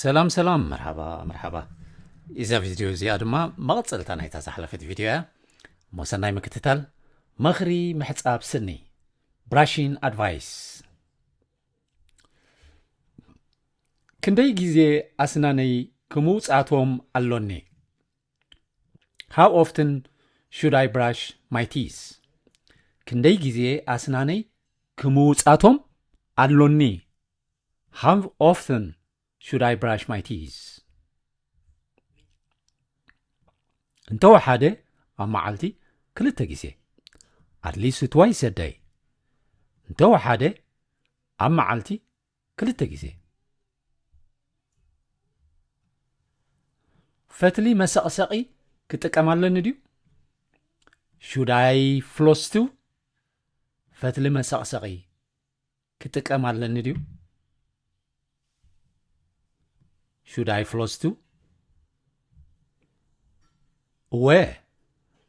ሰላም ሰላም፣ መርሓባ መርሓባ። እዛ ቪድዮ እዚኣ ድማ መቐጸልታ ናይታ ዝሓለፈት ቪድዮ እያ። እሞ ሰናይ ምክትታል። ምኽሪ ምሕጻብ ስኒ፣ ብራሺን ኣድቫይስ። ክንደይ ግዜ ኣስናነይ ክምውጻቶም ኣሎኒ? How often should I brush my teeth? ክንደይ ግዜ ኣስናነይ ክምውጻቶም ኣሎኒ? How often should I brush my teeth? እንተወሓደ ኣብ መዓልቲ ክልተ ግዜ፣ at least twice a day። እንተወሓደ ኣብ መዓልቲ ክልተ ግዜ። ፈትሊ መሰቕሰቒ ክጥቀም ኣለኒ ድዩ? Should I floss too? ፈትሊ መሰቕሰቒ ክጥቀም ኣለኒ ድዩ? Should I floss too? እወ፣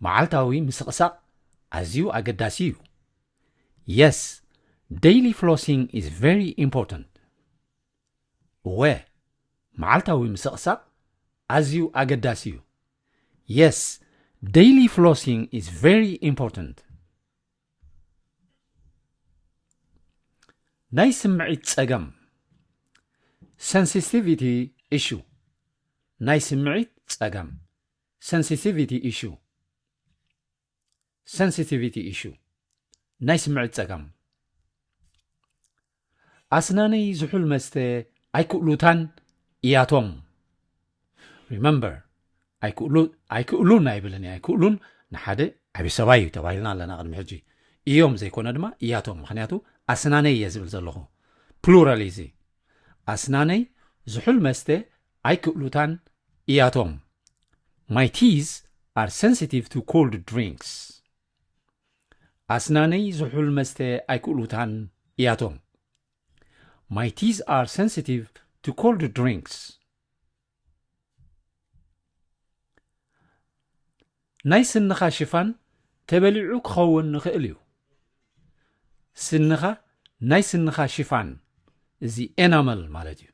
መዓልታዊ ምስቕሳቕ ኣዝዩ ኣገዳሲ እዩ። Yes, daily flossing is very important. እወ፣ መዓልታዊ ምስቕሳቕ ኣዝዩ ኣገዳሲ እዩ። Yes, daily flossing is very important. ናይ ስምዒት ጸገም፣ sensitivity issue። ናይ ስምዒት ጸገም፣ sensitivity issue። Sensitivity issue፣ ናይ ስምዒት ጸገም። ኣስናነይ ዝሑል መስተ ኣይክእሉታን እያቶም። Remember፣ ኣይክእሉ-፣ ኣይክእሉን ኣይብልን እየ። ኣይክእሉን ንሓደ ዓቢ ሰብኣይ እዩ ተባሂልና ኣለና ቅድሚ ሕጂ። እዮም ዘይኮነ ድማ እያቶም። ምኽንያቱ ኣስናነይ እየ ዝብል ዘለኹ። ፕሉራል እዩ እዚ። ኣስናነይ ዝሑል መስተ ኣይክእሉታን እያቶም። My teeth are sensitive to cold drinks. ኣስናነይ ዝሑል መስተ ኣይክእሉታን እያቶም። My teeth are sensitive to cold drinks. ናይ ስንኻ ሽፋን ተበሊዑ ክኸውን ይኽእል እዩ። ስንኻ፣ ናይ ስንኻ ሽፋን፣ እዚ ኤናመል ማለት እዩ።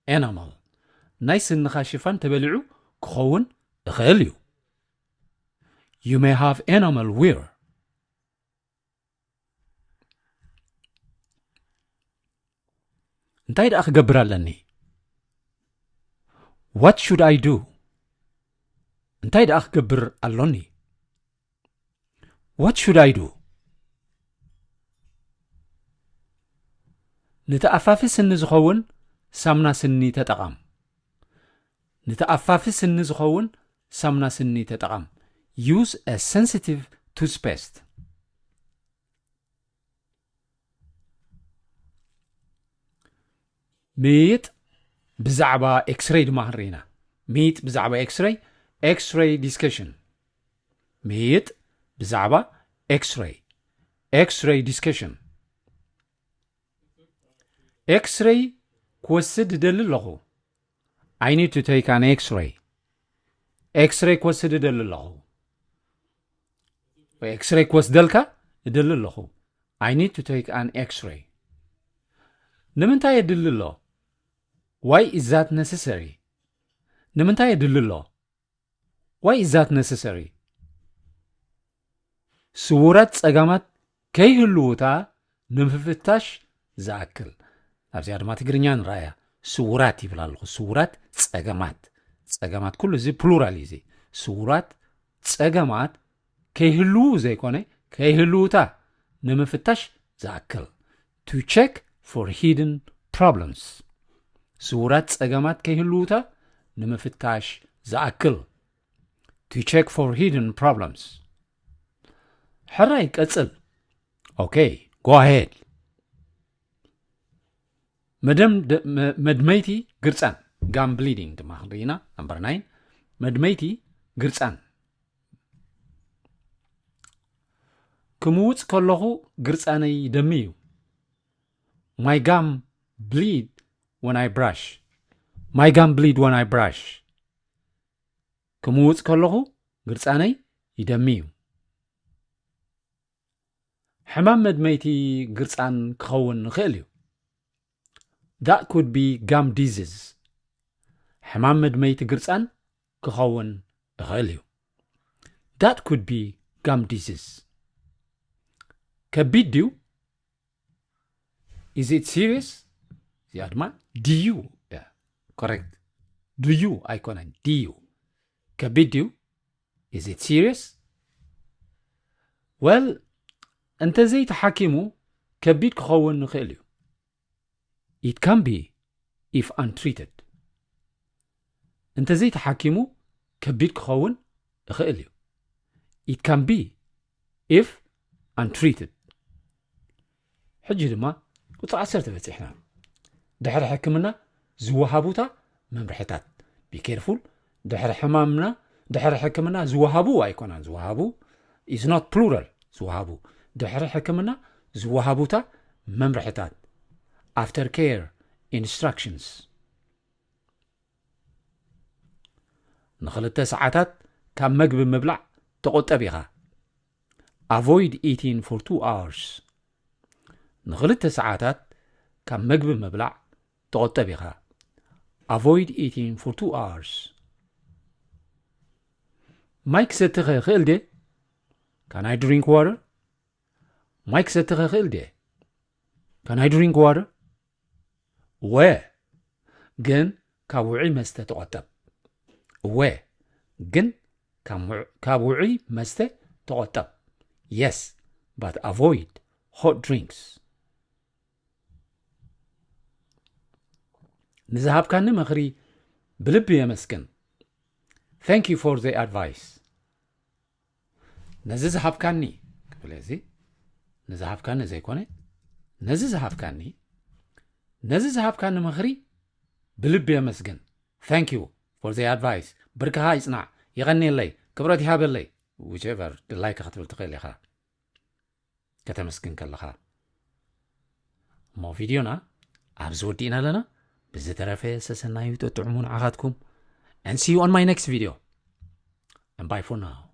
ኤናመል፣ ናይ ስንኻ ሽፋን ተበሊዑ ክኸውን ይኽእል እዩ። You may have enamel wear. እንታይ ደኣ ክገብር ኣለኒ? What should I do? እንታይ ደኣ ክገብር ኣሎኒ? What should I do? ንተኣፋፊ ስኒ ዝኸውን ሳምና ስኒ ተጠቐም። ንተኣፋፊ ስኒ ዝኸውን ሳምና ስኒ ተጠቐም። Use a sensitive toothpaste. ምይይጥ ብዛዕባ ኤክስሬይ ድማ ክንርኢ ኢና። ምይይጥ ብዛዕባ ኤክስሬይ፣ ኤክስሬይ ዲስከሽን። ምይይጥ ብዛዕባ ኤክስሬይ፣ ኤክስሬይ ዲስከሽን። ኤክስሬይ ክወስድ እደሊ ኣለኹ። I need to take an X-ray. ኤክስሬይ ክወስድ እደሊ ኣለኹ። ወይ ኤክስሬይ ክወስደልካ እደሊ ኣለኹ። I need to take an X-ray. ንምንታይ የድሊ ኣሎ? Why is that necessary? ንምንታይ የድሊ ኣሎ? Why is that necessary? ስዉራት ጸገማት ከይህልዉታ ንምፍታሽ ዝኣክል። ኣብዚኣ ድማ ትግርኛ ንረኣያ። ስዉራት ይብል ኣለኹ። ስዉራት ጸገማት። ጸገማት ኩሉ እዚ ፕሉራል እዩ እዚ። ስዉራት ጸገማት ከይህልዉ ዘይኮነ፣ ከይህልዉታ ንምፍታሽ ዝኣክል። To check for hidden problems። ስዉራት ጸገማት ከይህልዉታ ንምፍታሽ ዝኣክል። To check for hidden problems. ሕራይ ቀጽል። Okay, go ahead. መደም-፣ ደ-፣ መ-፣ መድመይቲ ግርጻን፣ ጋም ብሊዲንግ ድማ ክንርኢ ኢና። ነምበር ናይን፣ መድመይቲ ግርጻን። ክምውጽ ከለኹ ግርጻነይ ይደሚ እዩ። My gum bleed when I brush. My gum bleed when I brush. ክምውጽ ከለኹ ግርጻነይ ይደሚ እዩ። ሕማም መድመይቲ ግርጻን ክኸውን ይኽእል እዩ። That could be gum disease. ሕማም መድመይቲ ግርጻን ክኸውን ይኽእል እዩ። That could be gum disease. ከቢድ ድዩ? Is it serious? እዚኣ ድማ ድዩ? Correct. ድዩ ኣይኮነን፣ ድዩ። ከቢድ ድዩ? Is it serious? Well, እንተዘይተሓኪሙ ከቢድ ክኸውን ይኽእል እዩ። It can be if untreated. እንተዘይተሓኪሙ ከቢድ ክኸውን ይኽእል እዩ። It can be if untreated. ሕጂ ድማ ቁፅሪ ዓሰርተ በፂሕና። ድሕሪ ሕክምና ዝወሃቡታ መምርሕታት። Be careful. ድሕሪ ሕማምና፣ ድሕሪ ሕክምና ዝወሃቡ ኣይኮናን፣ ዝወሃቡ is not plural። ዝወሃቡ፣ ድሕሪ ሕክምና ዝወሃቡታ መምርሕታት። After care instructions። ንኽልተ ሰዓታት ካብ መግቢ ምብላዕ ተቖጠብ ኢኻ። Avoid eating for two hours. ንኽልተ ሰዓታት ካብ መግቢ ምብላዕ ተቖጠብ ኢኻ። Avoid eating for two hours. ማይ ክሰቲ ኸ ይኽእል ድየ? Can I drink water? ማይ ክሰቲ ኸ ይኽእል ድየ? Can I drink water? እወ፣ ግን ካብ ውዑይ መስተ ተቖጠብ። እወ፣ ግን ካብ ውዑ-፣ ካብ ውዑይ መስተ ተቖጠብ። Yes, but avoid hot drinks. ንዝሃብካኒ ምኽሪ ብልቢ የመስግን። Thank you for the advice. ነዚ ዝሃብካኒ ክብል እዚ፣ ንዝሃብካኒ ዘይኮነ፣ ነዚ ዝሃብካኒ፣ ነዚ ዝሃብካኒ ምኽሪ ብልቢ የመስግን። Thank you for the advice. ብርክኻ ይጽናዕ፣ የቐንየለይ፣ ክብረት ይሃበለይ። Whichever ድላይካ ክትብል ትኽእል ኢኻ፣ ከተመስግን ከለኻ። እሞ ቪድዮና ኣብዚ ወዲእና ኣለና። ብዝተረፈ ሰሰናዩ ጥዑሙ ንዓኻትኩም። And see you on my next video. And bye for now.